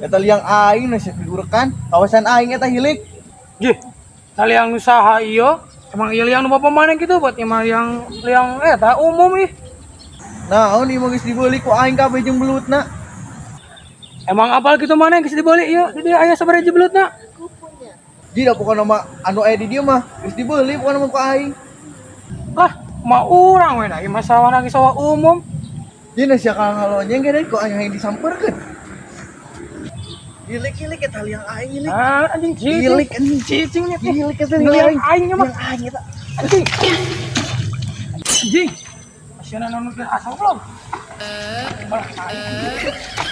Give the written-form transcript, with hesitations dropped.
Eta liang aing nu digurekan, kawasan aing eta hilik. Jih, liang nu saha ieu? Emang ieu liang nu bapak maneh gitu buat emang liang liang eta umum ih. Naon ieu mah geus dibeuli ku aing kabeh jeung belutna. Emang apal gitu maneh geus dibeli ieu di dieu aya sabaraha hiji belutna? Ji, da pokona mah anu aya di dieu mah geus dibeli pokona mah ku aing. Lah, mah urang we da ieu mah sawah lagi sawah umum. Ji, na sia ngalonyeng ge ku aing hayang disamperkeun. Hilik hilik eta liang aing hilik. Ah, anjing cicing. Hilik anjing. Cicing nya. Hilik eta liang liang aing nya mah. Liang aing eta. Anjing. Anjing. Asyana nonton asal belum? Malah aing.